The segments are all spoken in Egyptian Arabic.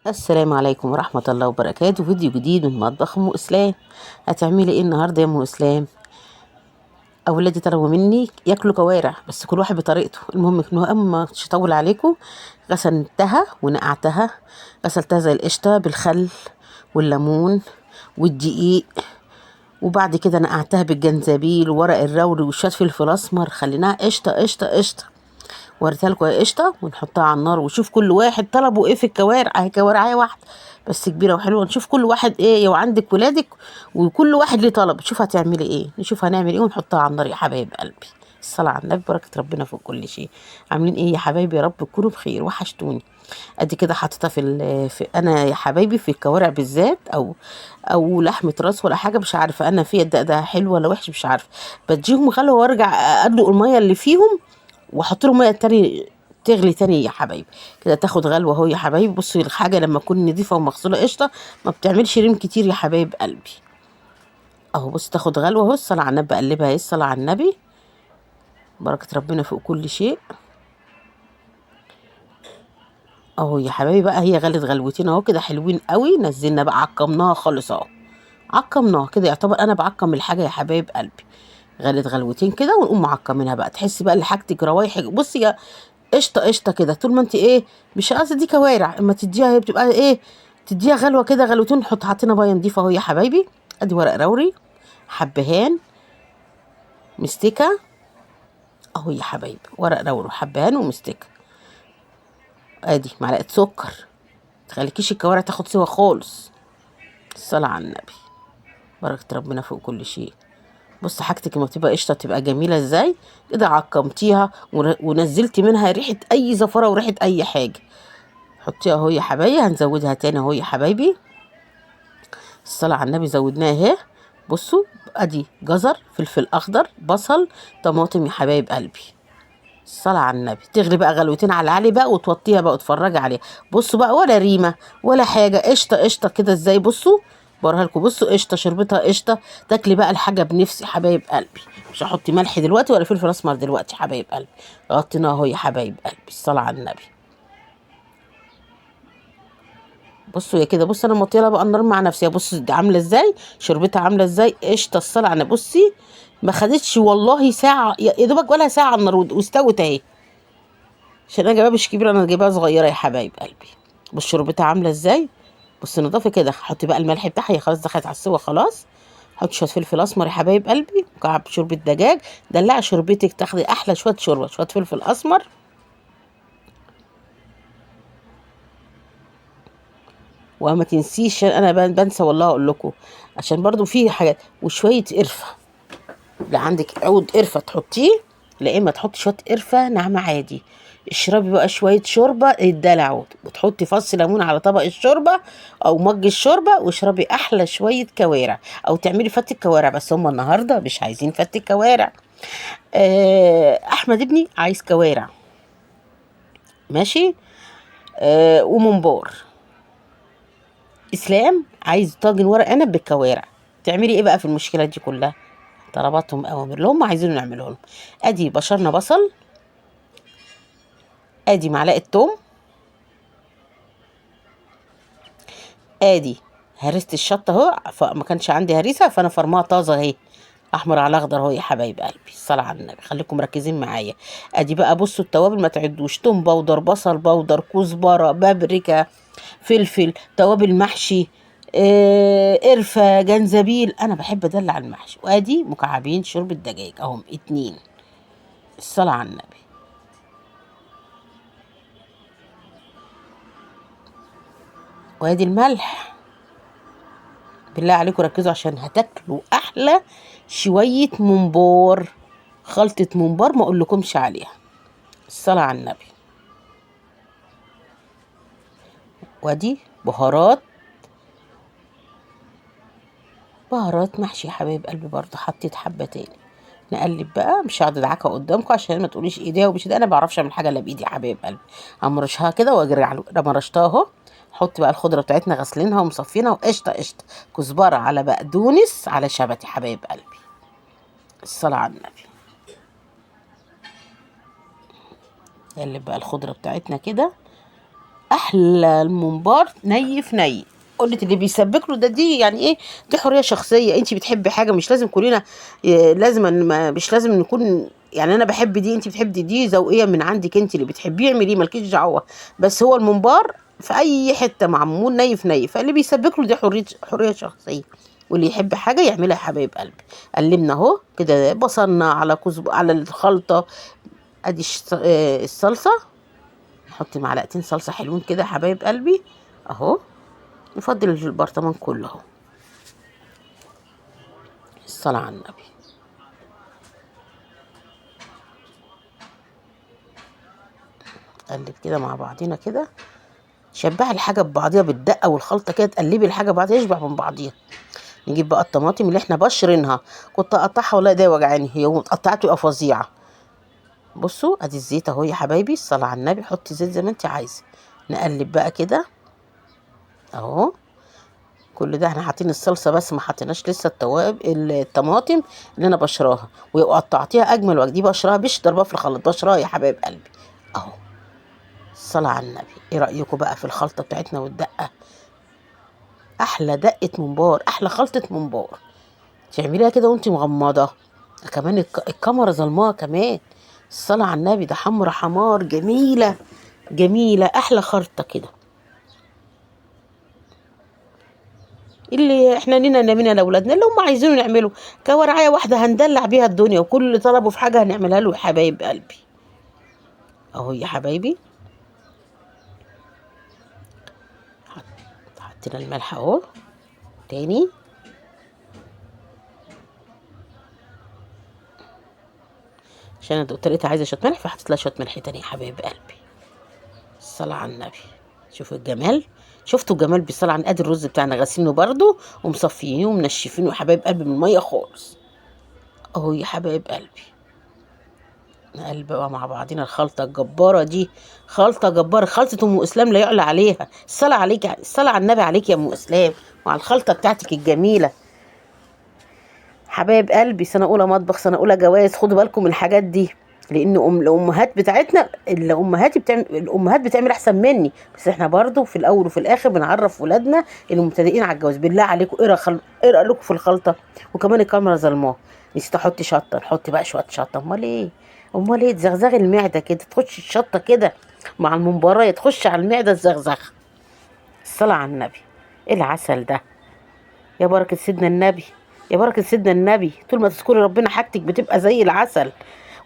السلام عليكم ورحمة الله وبركاته. فيديو جديد من مطبخ أم إسلام. هتعملي ايه النهاردة يا أم إسلام؟ أولادي طلبوا مني ياكلوا كوارع، بس كل واحد بطريقته. المهم إنه مش هطول عليكم، غسلتها ونقعتها، غسلتها زي القشطة بالخل والليمون والدقيق، وبعد كده نقعتها بالجنزبيل وورق الروري وشوية فلفل أسمر، خليناها قشطة قشطة قشطة. وريتها لكم يا قشطه، ونحطها على النار وشوف كل واحد طلبه ايه في الكوارع. اهي كوارعيه واحدة بس كبيرة وحلوه، نشوف كل واحد ايه، وعندك ولادك وكل واحد ليه طلب. شوف هتعملي ايه، نشوف هنعمل ايه ونحطها على النار يا حبايب قلبي. الصلاة على النبي، بركة ربنا فوق كل شيء. عاملين ايه يا حبايبي؟ يا رب تكونوا بخير، وحشتوني. ادي كده حاططها في انا يا حبايبي في الكوارع بالذات، او لحمه راس ولا حاجة، مش عارفه انا في ده حلو ولا وحش، مش عارفه. بديهم غلوه وارجع ادلق المية اللي فيهم واحط لهم مية تاني تغلي تاني يا حبايبي كده، تاخد غلوه اهو يا حبايبي. بصي الحاجة لما تكون نظيفة ومغسوله قشطه ما بتعملش ريم كتير يا حبايب قلبي اهو. بصي تاخد غلوه اهو، الصلاة على النبي، بقلبها اهي، الصلاة على النبي، بركة ربنا فوق كل شيء اهو يا حبايبي. بقى هي غلت غلوتين اهو كده حلوين قوي. نزلنا بقى عقمناها خالص اهو، عقمناها كده، يعتبر انا بعقم الحاجة يا حبايب قلبي. غلت غلوتين كده ونقوم معقمينها بقى، تحسي بقى ان حاجتك روايح. بصي يا قشطه قشطه كده، طول ما انت ايه، مش قصدي دي كوارع، اما تديها هي بتبقى ايه، تديها غلوه كده غلوتين. نحط حاطينها مية نضيفه اهو يا حبايبي. ادي ورق روري، حبهان، مستكه اهو يا حبايبي، ورق روري وحبهان ومستكه. ادي معلقه سكر، تخليكيش الكوارع تاخد سوا خالص. الصلاة على النبي، بركة ربنا فوق كل شيء. بص حاجتك لما بتبقى قشطه بتبقى جميلة ازاي كده. عقمتيها ونزلتي منها ريحه اي زفره وريحه اي حاجة. حطيها اهو يا حبايبي، هنزودها تاني اهو يا حبايبي. الصلاة على النبي، زودناها اهي. بصوا ادي جزر، فلفل اخضر، بصل، طماطم يا حبايب قلبي. الصلاة على النبي. تغلي بقى غلوتين على العالي بقى وتوطيها بقى وتفرجي عليها. بصوا بقى ولا ريمه ولا حاجة، قشطه قشطه كده ازاي. بصوا بوريها لكم، بصوا قشطه، شربتها قشطه. تاكلي بقى الحاجة بنفسي حبايب قلبي. مش هحط ملح دلوقتي ولا فلفل اسمر دلوقتي حبايب قلبي. غطيناها اهو يا حبايب قلبي. الصلاة على النبي. بصوا يا كده، بصوا انا موطيه بقى النار مع نفسي. بصوا دي عامله ازاي، شربتها عامله ازاي، قشطه. الصلاة على النبي. بصي ما خدتش والله ساعة، يا دوبك ولا ساعة على النار واستوت اهي. عشان انا جايباها مش كبيرة، انا جايباها صغيرة يا حبايب قلبي. بص شربتها عامله ازاي، بص نضافه كده. حطي بقى الملح بتاعها، هي خلاص دخلت على السوا خلاص. حطي شوية فلفل اسمر يا حبايب قلبي، مكعب شوربة دجاج. دلعي شوربتك، تاخدي احلى شوية شوربة، شوية فلفل اسمر. وما تنسيش، انا بنسى والله اقول لكم، عشان برضو في حاجات. وشوية قرفه، لا عندك عود قرفه تحطيه، لا اما تحطي شوية قرفه ناعمة عادي. اشربي بقى شوية شوربة الدلع، وتحطي فص ليمون على طبق الشوربة او مج الشوربة، واشربي احلى شوية كوارع، او تعملي فتة كوارع. بس هم النهارده مش عايزين فتة كوارع. احمد ابني عايز كوارع ماشي، وممبار. اسلام عايز طاجن ورق عنب بالكوارع. تعملي ايه بقى في المشكلة دي كلها؟ طلباتهم اوامر اللي هم عايزينه نعمله لهم. ادي بشرنا بصل، ادي معلقه توم، ادي هرسه الشطه اهو، فما كانش عندي هريسه فانا فرماها طازة اهي، احمر على اخضر اهو يا حبايب قلبي. الصلاة على النبي، خليكم مركزين معايا. ادي بقى بصوا التوابل ما تعدوش، توم powder، بصل powder، كزبره، بابريكا، فلفل، توابل محشي، قرفه، جنزبيل. انا بحب ادلع المحشي. وادي مكعبين شوربة دجاج اهم 2. الصلاة على النبي. وادي الملح. بالله عليكم ركزوا عشان هتاكلوا احلى شوية ممبار، خلطه ممبار ما اقولكمش عليها. الصلاة على النبي. وادي بهارات، بهارات محشي يا حبايب قلبي برضه، حطيت حبه تاني. نقلب بقى، مش هقعد ادعكها قدامكم عشان ما تقوليش ايديها ومش ايديها، انا ما بعرفش اعمل حاجة الا بايدي يا حبايب قلبي. امرشها كده واجري على مرشتها اهو. حط بقى الخضرة بتاعتنا غسلينها ومصفينها، وقشطه قشطه، كزبره على بقدونس على شبت يا حبايب قلبي. الصلاة على النبي. نقلب بقى الخضرة بتاعتنا كده. احلى الممبار ني في ني. قلت اللي بيسبك له ده، دي يعني ايه، دي حرية شخصية، انت بتحبي حاجة مش لازم كلنا لازم مش لازم نكون، يعني انا بحب دي انت بتحبي دي، ذوقيه من عندك انت، اللي بتحبيه اعمليه مالكيش دعوه. بس هو الممبار في اي حتة معمول ني في ني، فاللي بيسبك له دي حرية شخصية، واللي يحب حاجة يعملها يا حبايب قلبي. قلبنا اهو كده بصلنا على كزب على الخلطة، ادي الصلصه، نحط معلقتين صلصه حلوين كده يا حبايب قلبي اهو، نفضل البرطمان كله اهو. الصلاة على النبي. قلب كده مع بعضينا كده، شبعي الحاجة ببعضيها بالدقه والخلطه كده، تقلبي الحاجة ببعضيها يشبع من بعضيها. نجيب بقى الطماطم اللي احنا بشرينها، كنت اقطعها والله ده وجعاني، هي اتقطعت تبقى فظيعة. بصوا ادي الزيت اهو يا حبايبي، الصلاة على النبي، حطي زيت زي ما انت عايزه. نقلب بقى كده اهو، كل ده احنا حاطين الصلصه بس ما حطيناش لسه التوابل الطماطم اللي انا بشراها، وقطعتيها اجمل وجه، دي بشراها مش ضربها في الخلاط، بشراها يا حبايب قلبي اهو. الصلاة على النبي. ايه رايكم بقى في الخلطة بتاعتنا والدقه؟ احلى دقه ممبار، احلى خلطه ممبار، تعمليها كده وانت مغمضه. كمان الكاميرا ظلماها كمان. الصلاة على النبي، ده حمرا حمار، جميلة جميلة، احلى خلطه كده. اللي احنا لينا نبينا لاولادنا اللي هم عايزينه نعمله، كورعايه واحدة هندلع بيها الدنيا، وكل اللي طلبوا في حاجة هنعملها له يا حبايب قلبي اهو يا حبايبي. حطينا الملح اهو تاني، عشان انا دقت لقيتها عايزه شوية ملح، فحطيت لها شوية ملح تاني يا حبايب قلبي. الصلاة على النبي. شوفوا الجمال، شفتوا الجمال بالصلاة على ادي الرز بتاعنا غاسلينه برده ومصفيينه ومنشفينه يا حبايب قلبي من المية خالص اهو يا حبايب قلبي. نقلب بقى مع بعضينا الخلطة الجبارة دي، خلطه جبارة، خلطه ام اسلام لا يعلى عليها. الصلاة عليك، الصلاة على النبي عليك يا ام اسلام، وعلى الخلطة بتاعتك الجميلة. حبايب قلبي، سنة اولى مطبخ، سنة اولى جواز، خدوا بالكم من الحاجات دي، لان الامهات بتاعتنا، الامهات بتعمل احسن مني، بس احنا برضو في الاول وفي الاخر بنعرف ولادنا المبتدئين على الجواز. بالله عليكم ايه رايكم في الخلطة؟ وكمان الكاميرا ظلماه، نسيت احط شطه، نحط بقى شوية شطه. امال ايه، امال ايه، تزغزغي المعدة كده، تخش الشطه كده مع الممبرايه، تخش على المعدة الزغزغه. الصلاة على النبي. ايه العسل ده يا بركة سيدنا النبي، يا بركة سيدنا النبي. طول ما تذكري ربنا حاجتك بتبقى زي العسل،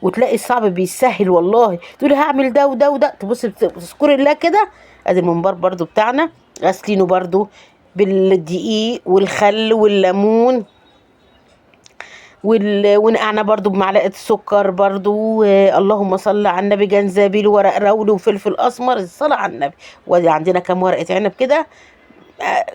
وتلاقي الصعب بيسهل والله. تقولي هعمل ده وده وده، تبصي تذكري الله كده. ادي الممبار برضو بتاعنا غاسلينه برضو بالدقيق والخل والليمون ونقعنا برضو بمعلقه سكر برضو، اللهم صل على النبي، جنزبيل وورق رولي وفلفل اسمر. الصلاة على النبي. وادي عندنا كام ورقة عنب كده،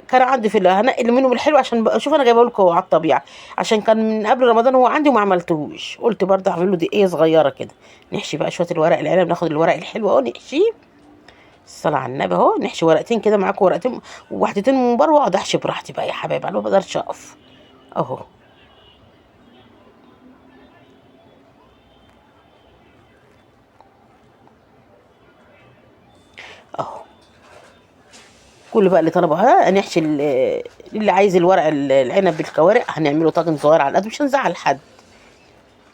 كان عندي في هنقل منهم الحلو عشان شوف انا جايبه لكم على الطبيعة، عشان كان من قبل رمضان هو عندي وما عملتهوش، قلت برضه اعمل له دقيقة صغيرة كده. نحشي بقى شوية الورق العنب، ناخد الورق الحلو اهو نحشيه. الصلاة على النبي اهو، نحشي ورقتين كده، معاكم ورقتين وواحدتين من بره، واقعد احشي براحتي بقى يا حبايب، انا ما بقدرش اقف اهو. اهو كل بقى اللي طلبه، ها نحشي اللي عايز الورق العنب بالكوارع هنعمله طاجن صغير على القد، مش هنزعل حد،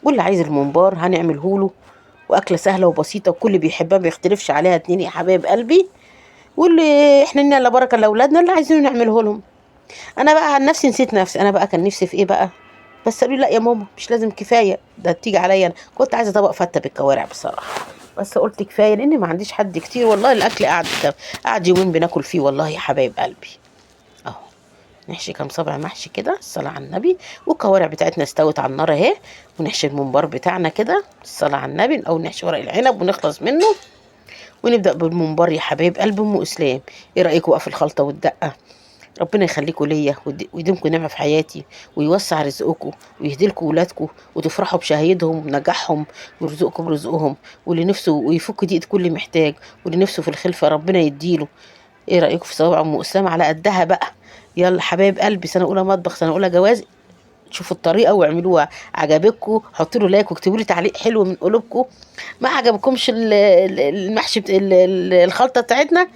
واللي عايز الممبار هنعمله له، واكله سهلة وبسيطة وكل بيحبها ما بيختلفش عليها اتنين يا حبايب قلبي. واللي احنا لنا لا بركة لاولادنا اللي عايزينه نعمله لهم. انا بقى عن نفسي نسيت نفسي، انا بقى كان نفسي في ايه بقى، بس قالوا لي لا يا ماما مش لازم، كفاية ده تيجي عليا انا. كنت عايزه طبق فته بالكوارع بصراحة، بس قلت كفاية لان ما عنديش حد كتير والله. الاكل قعد يومين بناكل فيه والله يا حبايب قلبي اهو. نحشي كام صابع محشي كده، الصلاة على النبي. والكوارع بتاعتنا استوت على النار اهي، ونحشي الممبار بتاعنا كده، الصلاة على النبي. او نحشي ورق العنب ونخلص منه، ونبدا بالممبار يا حبايب قلب ام اسلام. ايه رايكم بقى في الخلطة والدقه؟ ربنا يخليكم ليا ويديمكم نعمه في حياتي، ويوسع رزقكم ويهدي لكم ولادكم، وتفرحوا بشهيدهم ونجاحهم، ويرزقكم رزقهم، واللي نفسه ويفك ضيقه كل محتاج، واللي نفسه في الخلفة ربنا يديله. ايه رايكم في صوابع ام اسلام على قدها بقى؟ يلا حبايب قلبي، سنة اولى مطبخ، سنة اولى جواز، شوفوا الطريقة واعملوها. عجبتكم حطوا له like واكتبوا لي تعليق حلو من قلوبكم. ما عجبكمش المحشي الخلطة بتاعتنا،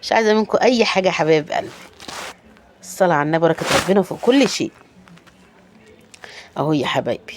مش عايزه منكم اي حاجة يا حبايب قلبي. الصلاة على النبي، بركة ربنا فوق كل شيء. اهو يا حبايبي،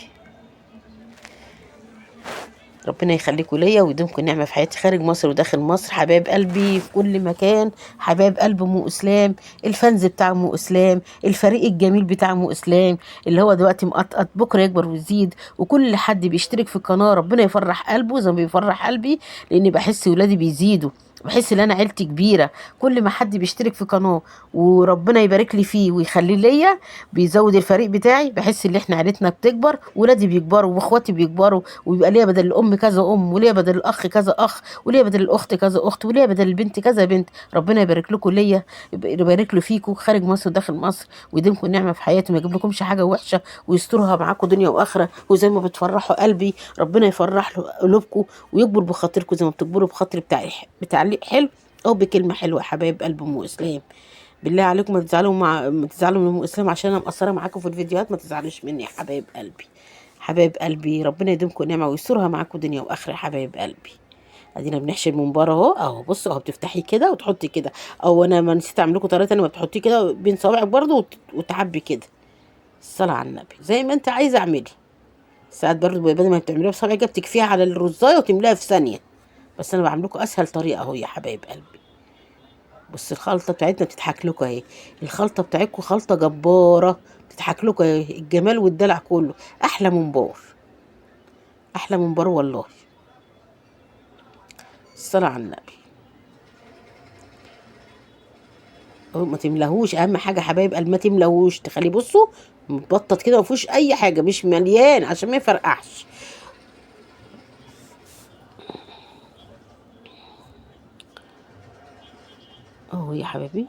ربنا يخليكم ليا ويديمكم نعمه في حياتي خارج مصر وداخل مصر. حبايب قلبي في كل مكان، حبايب قلب ام اسلام، ال fans بتاع ام اسلام، الفريق الجميل بتاع ام اسلام اللي هو دلوقتي مقطقط، بكره يكبر ويزيد. وكل حد بيشترك في القناة ربنا يفرح قلبه زي ما بيفرح قلبي، لان بحس ولادي بيزيدوا، بحس ان انا عيلتي كبيرة. كل ما حد بيشترك في قناة وربنا يبارك لي فيه ويخليه ليا، بيزود الفريق بتاعي، بحس ان احنا عيلتنا بتكبر، ولادي بيكبروا واخواتي بيكبروا، ويبقى ليا بدل الام كذا ام، وليا بدل الاخ كذا اخ، وليا بدل الاخت كذا اخت، وليا بدل البنت كذا بنت. ربنا يبارك لكم ليا، يبارك له فيكم خارج مصر وداخل مصر، ويديمكم نعمه في حياتي، ما يجيب لكمش حاجة وحشة، ويسترها معاكم دنيا واخره. وزي ما بتفرحوا قلبي ربنا يفرح له قلوبكم ويكبر بخاطركم زي ما بتكبروا بخاطري بتعليق حلو او بكلمه حلوة يا حبايب قلب ام اسلام. بالله عليكم ما تزعلوا ما تزعلوا من ام اسلام عشان انا مقصرة معاكم في الفيديوهات، ما تزعلوش مني يا حبايب قلبي. حبايب قلبي ربنا يديمكم نعمه ويسترها معاكم دنيا واخره يا حبايب قلبي. ادينا بنحشي الممبار اهو. اهو بصوا اهو، بتفتحيه كده وتحطي كده، او انا ما نسيت اعمل لكم طريقه ثانية، ما بتحطيه كده بين صوابعك برده وتعبي كده. الصلاة على النبي زي ما انت عايزه اعملي. ساعات برده بدل ما بتعمليها بصابعك كده بتكفيها على الرزايه وتملاها في ثانية، بس انا بعمل لكم اسهل طريقه اهو يا حبايب قلبي. بص الخلطة بتاعتنا بتضحك لكم اهي، الخلطة بتاعتكم خلطه جبارة بتضحك لكم اهي، الجمال والدلع كله. احلى ممبار، احلى ممبار والله. الصلاة على النبي. ما تملهوش، اهم حاجة حبايب قلب ما تملهوش، تخليه بصوا متبطط كده ما فيهوش اي حاجة، مش مليان عشان ما يفرقعش. اهو يا حبايبي،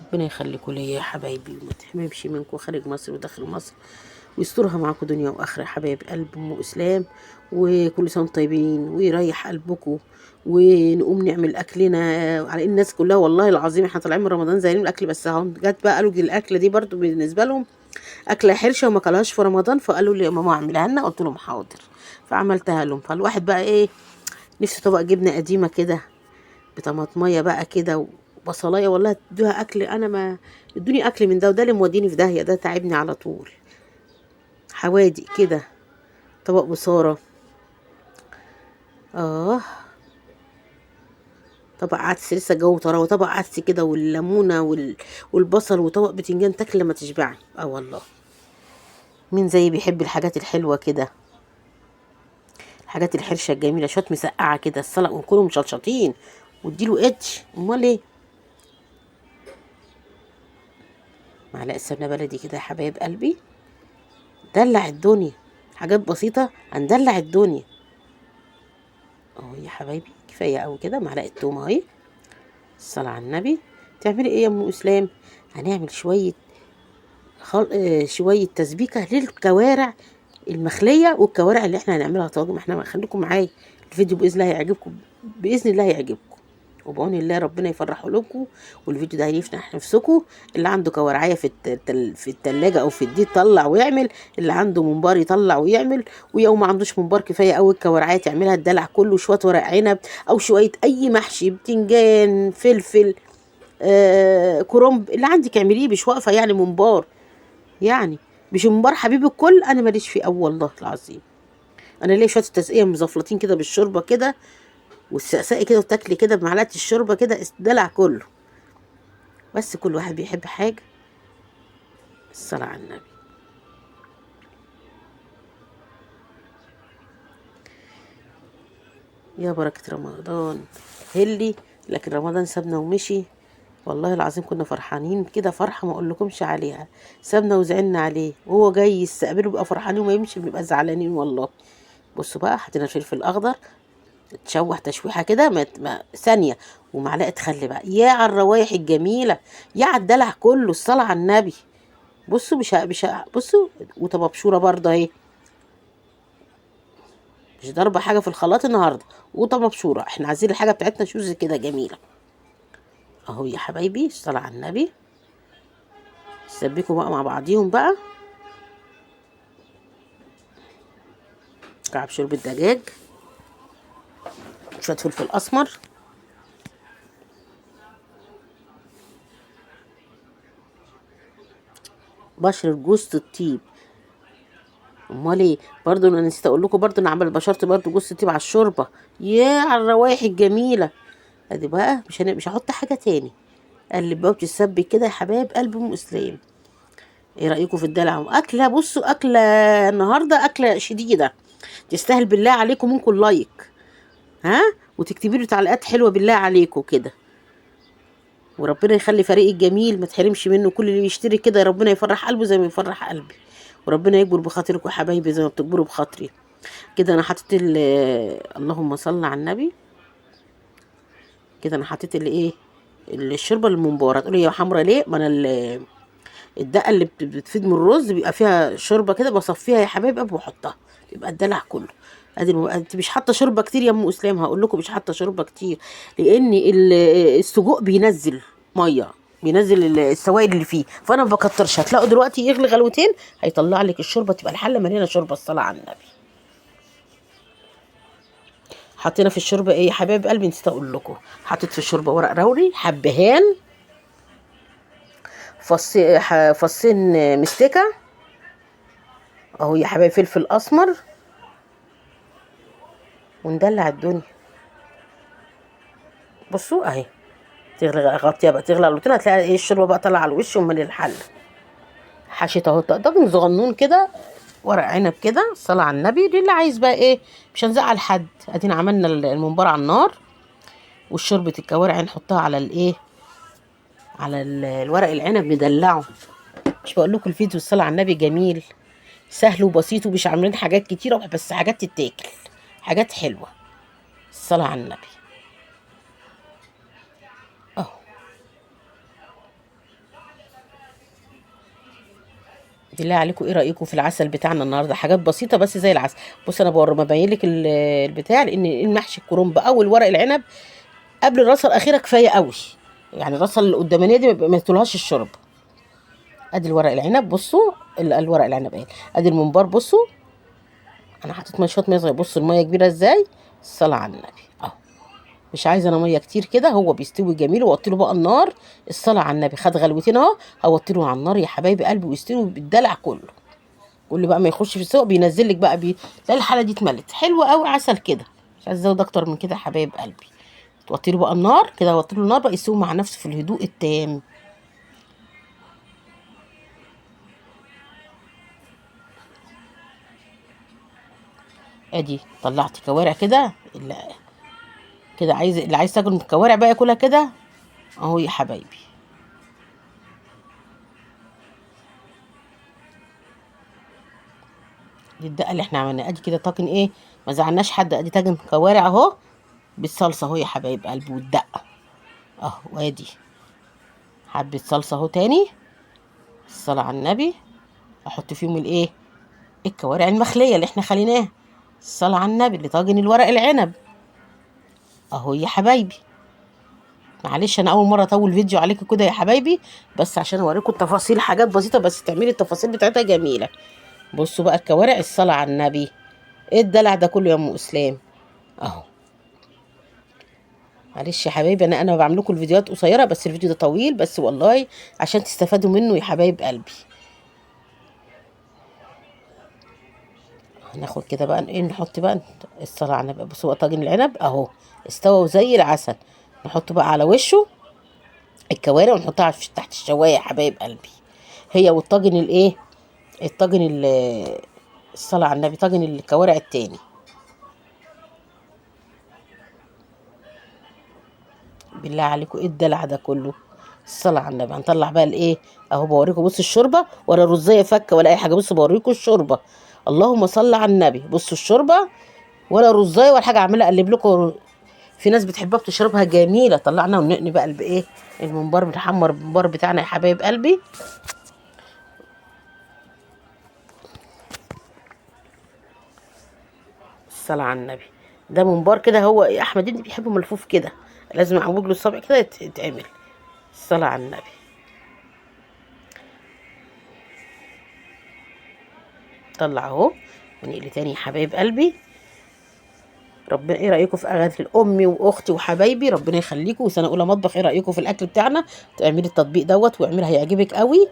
ربنا يخليكم ليا يا حبايبي وما تحرمش منكم خارج مصر وداخل مصر، ويسترها معاكم دنيا واخره يا حبايب قلب ام اسلام. وكل سنة وانتم طيبين، ويريح قلبكم، ونقوم نعمل اكلنا على الناس كلها. والله العظيم احنا طالعين من رمضان زهقانين من الاكل، بس اهو جت بقى قالوا دي الاكلة دي برضو بالنسبة لهم اكله حرشه وما كلهاش في رمضان، فقالوا لي يا ماما اعملها لنا، قلت لهم حاضر، فعملتها لهم. فالواحد بقى ايه نفسه طبق جبنه قديمة كده بطماطميه بقى كده وبصلايه، والله ادوها اكل، انا ما ادوني اكل من ده، وده اللي موديني في داهية، ده تعبني على طول. حوادق كده، طبق بصاره، طبق عدس لسه الجو طراوه، طبق عدس كده والليمونه والبصل وطبق بتنجان، تاكل لما تشبعي. والله مين زي بيحب الحاجات الحلوة كده، الحاجات الحرشه الجميلة، شوية مسقعه كده، السلق ونكونوا مشطشطين واديله قدش. امال ايه، معلقه سمنه بلدي كده يا حبايب قلبي، دلع الدنيا، حاجات بسيطة هندلع الدنيا اهو يا حبايبي. كفاية قوي كده، معلقه توم اهي. الصلاة على النبي. تعملي ايه يا ام اسلام؟ هنعمل شوية شوية تسبيكه للكوارع المخليه والكوارع اللي احنا هنعملها طاجن. احنا خليكم معايا الفيديو باذن الله هيعجبكم، باذن الله هيعجبكم وبعون الله ربنا يفرح قلوبكم. والفيديو ده هيفتح نفسكم. اللي عنده كوارعيه في التلاجة او في الدي يطلع ويعمل، اللي عنده ممبار يطلع ويعمل، ويوم ما عندوش ممبار كفاية قوي الكوارعيه تعملها الدلع كله، شوية ورق عنب او شوية اي محشي، بتنجان، فلفل، كرنب، اللي عندك اعمليه، مش واقفة يعني ممبار، يعني مش ممبار حبيب الكل، انا ماليش فيه. والله العظيم انا ليا شوية التسقيه مزفلطين كده بالشوربه كده والسقسقي كده، وتاكلي كده بمعلقه الشوربة كده، الدلع كله. بس كل واحد بيحب حاجة. الصلاة على النبي. يا بركة رمضان هلي، لكن رمضان سابنا ومشي. والله العظيم كنا فرحانين كده فرحه ما اقولكمش عليها، سابنا وزعلنا عليه، وهو جاي يستقبله بيبقى فرحانين، وما يمشي بنبقى زعلانين والله. بصوا بقى، حطينا الفلفل الاخضر تشوح تشويحه كده ما ثانية، ومعلقة خل بقى، يا على الروايح الجميلة، يا على الدلع كله. الصلاة على النبي. بصوا مش بصوا، وطبابشوره برضه اهي، مش ضاربه حاجة في الخلاط النهارده، وطبابشوره، احنا عايزين الحاجة بتاعتنا شوز كده جميلة اهو يا حبايبي. الصلاة على النبي. سبيكوا بقى مع بعضيهم بقى. كعب شوربة دجاج. شوية فلفل اسمر. بشرة جوزة الطيب. امال ايه برضو، انا نسيت اقول لكم برضو انا عامله بشرت برضو جوزة الطيب على الشوربة. يا على الروايح الجميلة. ادي بقى مش هحط حاجة تاني. قلب بقى وتتسبك كده يا حبايب قلب ام اسلام. ايه رايكم في الدلع؟ اكله، بصوا اكله النهارده اكله شديدة، تستاهل بالله عليكم منكم like، ها، وتكتبي له تعليقات حلوة بالله عليكم كده. وربنا يخلي فريق الجميل ما تحرمش منه، كل اللي بيشتري كده ربنا يفرح قلبه زي ما يفرح قلبي، وربنا يكبر بخاطركم يا حبايبي زي ما بتكبروا بخاطري كده. انا حطيت اللهم صل على النبي كده. انا حطيت الايه الشوربة الممبار. هتقولي يا حمرا ليه؟ ما انا الدقة اللي بتفيد من الرز بيبقى فيها شوربة كده، بصفيها يا حبايب قبل واحطها، يبقى الدلع كله. ادي انت مش حاطه شوربة كتير يا ام اسلام، هقول لكم مش حاطه شوربة كتير لان السجق بينزل مية، بينزل السوائل اللي فيه، فانا ما بكترش. هتلاقوا دلوقتي يغلي غلوتين هيطلع لك الشوربة، تبقى الحلة مليانة شوربة. الصلاة على النبي. حطينا في الشوربة ايه يا حبايب قلبي؟ نسيت اقول لكم، حطيت في الشوربة ورق روري، حبهان، فصين مستكه اهو يا حبايب، فلفل اسمر، وندلع الدنيا. بصوا اهي تغلي، غطيها بقى، تغلي على الوتين، هتلاقي ايه الشوربة بقى طالعه على الوش ومن الحلة. حشيت اهو طاجن صغنون كده، ورق عنب كده، الصلاة على النبي. دي اللي عايز بقى ايه، مش هنزعل حد. ادينا عملنا الممبار على النار، والشوربه الكوارع نحطها على الايه، على الورق العنب ندلعه. مش بقول لكم الفيديو الصلاة على النبي جميل، سهل وبسيط، ومش عاملين حاجات كتيرة، بس حاجات تتاكل، حاجات حلوة. الصلاة على النبي اهو. بالله عليكم ايه رايكم في العسل بتاعنا النهارده؟ حاجات بسيطة بس زي العسل. بص انا بوري ما بين لك البتاع، لان المحشي الكرنب او الورق العنب قبل الرصه الاخيرة كفاية قوي، يعني الرصه اللي قدامانيه دي ما تطولهاش الشرب. ادي الورق العنب، بصوا الورق العنب اهي. ادي الممبار، بصوا انا حطيت شوية مية صغيرة، بصوا المية كبيرة ازاي. الصلاة على النبي اهو. مش عايزه انا مية كتير كده، هو بيستوي جميل. ووطي له بقى النار. الصلاة على النبي. خد غلوتين اهو، هوطي له على النار يا حبايبي قلبي، ويستوي بالدلع كله. كل بقى ما يخش في السوق بينزل لك بقى تلاقي الحلة دي اتملت حلوة قوي، عسل كده. مش عايزه ازود اكتر من كده يا حبايب قلبي. توطي له بقى النار كده، وطي له النار بقى يستوي مع نفسه في الهدوء التام. ادي طلعت كوارع كده، كده عايز اللي عايز تاكل من الكوارع بقى ياكلها كده اهو يا حبايبي. دي الدقة اللي احنا عملناها. ادي كده طاجن ايه، ما زعلناش حد. ادي طاجن كوارع اهو بالصلصه اهو يا حبايب قلبي، والدقه اهو. وادي حبه صلصه اهو تاني. الصلاة على النبي. احط فيهم الايه، الكوارع المخليه اللي احنا خليناها. الصلاة على النبي. اللي طاجن الورق العنب اهو يا حبايبي. معلش انا اول مرة اطول فيديو عليكم كده يا حبايبي، بس عشان اوريكم التفاصيل، حاجات بسيطة بس تعملي التفاصيل بتاعتها جميلة. بصوا بقى الكوارع، الصلاة على النبي. ايه الدلع ده كله يا ام اسلام اهو. معلش يا حبايبي انا بعمل لكم الفيديوهات قصيرة، بس الفيديو ده طويل، بس والله عشان تستفادوا منه يا حبايب قلبي. هناخد كده بقى ايه، نحط بقى الصلاة على النبي. بصوا بقى طاجن العنب اهو استوى زي العسل. نحطه بقى على وشه الكوارع، ونحطها تحت الشوايه يا حبايب قلبي، هي والطاجن الايه، الطاجن الصلاة على النبي، طاجن الكوارع التاني. بالله عليكم ايه الدلع ده كله، الصلاة على النبي. هنطلع بقى الايه اهو، بوريكم. بصوا الشوربة، ولا رزيه فكه ولا اي حاجة، بصوا بوريكم الشوربة. اللهم صل على النبي. بصوا الشوربة ولا رزايه ولا حاجة، عماله اقلب لكم. في ناس بتحبها بتشربها جميلة. طلعنا ونقني بقى بايه الممبار، بنحمر الممبار بتاعنا يا حبايب قلبي. الصلاة على النبي. ده ممبار كده، هو احمد ابني بيحبه ملفوف كده، لازم اعوج له الصابع كده يتعمل. الصلاة على النبي. طلع اهو ونقلي تاني يا حبايب قلبي. ربنا ايه رايكم في اغاني امي واختي وحبايبي؟ ربنا يخليكم. وسنة اولى مطبخ، ايه رايكم في الاكل بتاعنا؟ تعملي التطبيق دوت واعملي، هيعجبك قوي.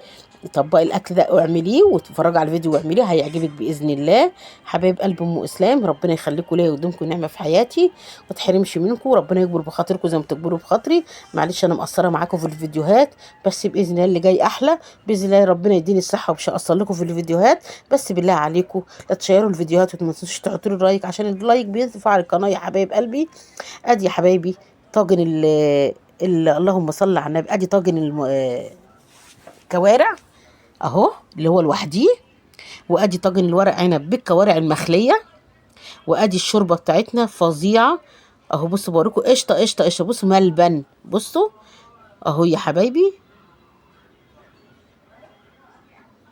طبقي الاكل ده واعمليه، وتتفرجي على الفيديو واعمليه، هيعجبك باذن الله. حبايب قلب ام اسلام، ربنا يخليكم ليا ويدومكم نعمه في حياتي، ما تحرمش منكم. ربنا يكبر بخاطركم زي ما بتكبروا بخاطري. معلش انا مقصرة معاكم في الفيديوهات، بس باذن الله اللي جاي احلى باذن الله. ربنا يديني الصحة ومش هقصر لكم في الفيديوهات، بس بالله عليكم لا تشيروا الفيديوهات وما تنسوش تحطوا لي like، عشان ال like بيرفع القناة يا حبايب قلبي. ادي يا حبايبي طاجن ال اللهم صل على النبي. ادي طاجن الكوارع اهو اللي هو لوحديه، وادي طاجن الورق عنب بالكوارع المخليه، وادي الشوربة بتاعتنا فظيعة اهو. بصوا بوريكم قشطه قشطه قشطه. بصوا ملبن، بصوا اهو يا حبايبي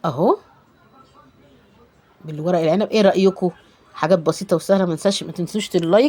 اهو بالورق العنب. ايه رايكم؟ حاجات بسيطة وسهلة. ما تنسوش ال like.